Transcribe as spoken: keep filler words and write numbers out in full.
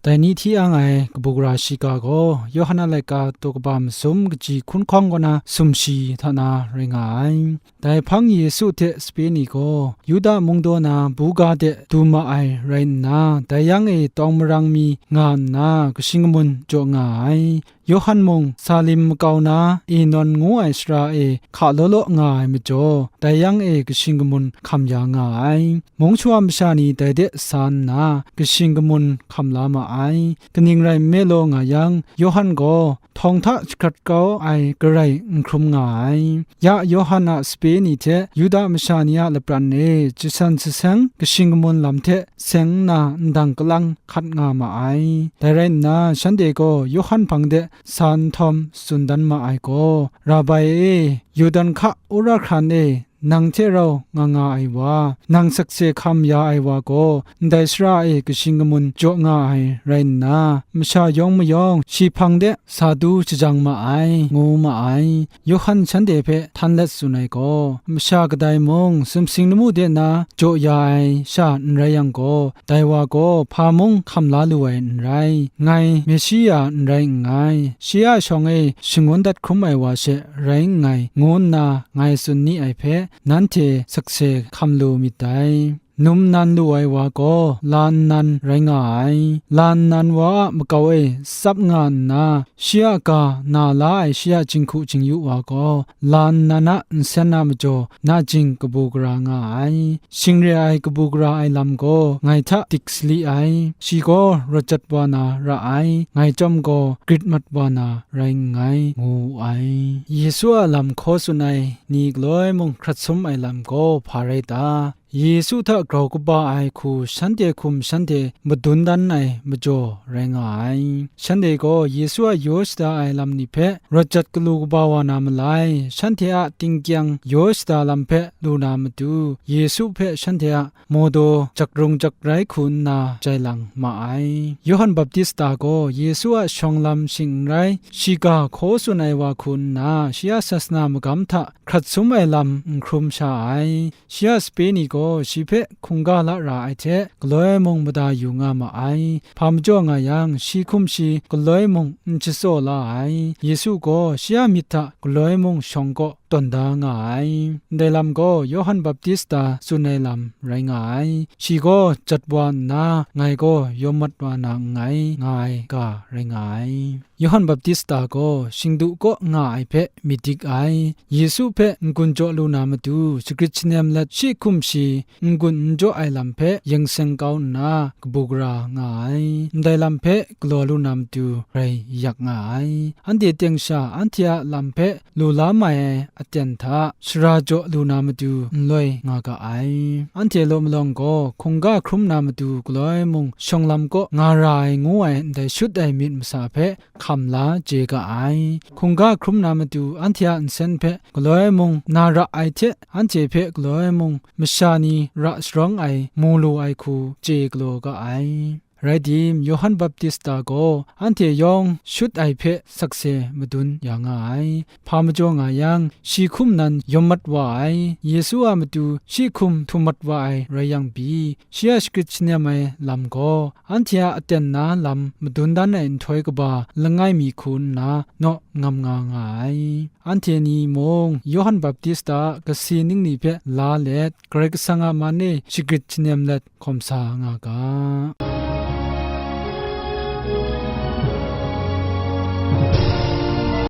Dai ni hti ang ai kabu gara shiga gaw, Yawhan a laika daw kaba masum kaji hkun hkawng kaw na sumshi hta na rai nga ai. Dai hpang Yesu hte sape ni gaw, Yuda mungdaw na buga de du ma ai rai nna, dai yang e tawng marang mi nga nna, kashing kamun jaw nga ai. Yawhan mung Salim makau na Enon ngu ai sara e hka law law nga ai majaw, dai yang e kashing kamun hkam ya nga ai. Mung shawa masha ni dai de sa nna, kashing kamun hkam la ma ai. Kaning rai nme law nga yang, Yawhan gaw htawng hta jahkrat kau ai garai n hkrum nga ai. Ya Yawhan a sape ni hte Yuda masha ni a lapran e jasan jaseng kashing kamun lam hte seng nna ndang kalang hkat nga ma ai. Dai rai nna, shanhte gaw Yawhan hpang de sa nhtawm tsun dan ma ai gaw, Rabai e, Yurdan hka wora hkran e nang hte rau nga nga ai wa, nang sakse hkam ya ai wa gaw, ndai sara e kashing kamun jaw nga ai rai nna, masha yawng mayawng shi hpang de sa du shajang ma ai, ngu ma ai. Yawhan shanhte hpe htan let tsun ai gaw, masha kadai mung sumsing lamu de na jaw ya ai sha n rai yang gaw, dai wa gaw hpa mung hkam la lu ai n rai, ngai Meshia n rai nngai, shi a shawng e shangun dat hkrum ai wa she rai nngai, ngu nna ngai tsun ni ai hpe, nanhte sakse hkam lu myit dai. Num nan lu ai wa gaw la nnan rai nga ai. La nnan wa a makau e tsap nga nna, shi a ga na la ai shi a jinghku jingyu wa gaw, la nnan a nsen a majaw nachying kabu gara nga ai. Shing re ai kabu gara ai lam gaw ngai hta dik sali ai. Shi gaw rawt jat wa na ra ai, ngai chyawm gaw grit mat wa na rai nngai, ngu wu ai. Yesu a lam hkaw tsun ai ni galoi mung hkrat sum ai lam gaw hpa rai ta? Yesu hta grau kaba ai hku shanhte hkum shanhte madun dan ai majaw rai nga ai. Shanhte gaw Yesu a yaw shada ai lam ni hpe rawt jat galu kaba wa na malai, shanhte a tingkyang yaw shada lam hpe lu na matu, Yesu hpe shanhte a mawdaw jakrung jakrai hku nna jai lang ma ai. Yawhan Baptista gaw Yesu a shawng lam shing n rai, shiga hkaw tsun ai wa hku nna, shi a sasana magam hta hkrat sum ai lam n hkrum sha ai. Shi a sape ni gaw shi hpe hkungga la ra ai hte, galoi mung mada yu nga ma ai. Hpa majaw nga yang, shi hkum shi galoi mung n jatsaw la ai. Yesu gaw shi a myit hta galoi mung shawng kaw tawn da nga ai. Ndai lam gaw Yawhan Baptista tsun ai lam rai nga ai. Shi gaw jat wa nna, ngai gaw yawm mat wa na nngai, nga ai ga rai nga ai. Yawhan Baptista gaw shingdu kaw nga ai hpe myit dik ai. Yesu hpe n-gun jaw lu na matu, shagrit shanem let shi hkum shi n-gun n jaw ai lam hpe yeng seng kau nna kabu gara nga ai. Ndai lam hpe galaw lu na matu rai yak nga ai. Anhte teng sha anhte a lam hpe lu la mai ai aten hta shara jaw lu na matu nloi nga ga ai. Anhte law malawng gaw hkungga hkrum na matu galoi mung shawng lam kaw nga ra ai ngu ai ndai shut ai myit masa hpe hkam la chye ga ai. Hkungga hkrum na matu anhte a nsen hpe galoi mung na ra ai hte, anhte hpe galoi mung masha ni ra sharawng ai mu lu ai hku chye galaw ga ai. Rai tim, Yawhan Baptista gaw anhte yawng shut ai hpe sakse madun ya nga ai. Hpa majaw nga yang, shi hkum nan yawm mat wa ai, Yesu a matu shi hkum htum mat wa ai rai yang pyi, shi a shagrit shanem ai lam gaw, anhte a aten na lam madun dan ai nhtoi kaba langai mi hku nna naw ngam nga nga ai. Anhte ni mung Yawhan Baptista a kasi ning ni hpe la let, Karai Kasang a man e shagrit shanem let hkawm sa nga ga.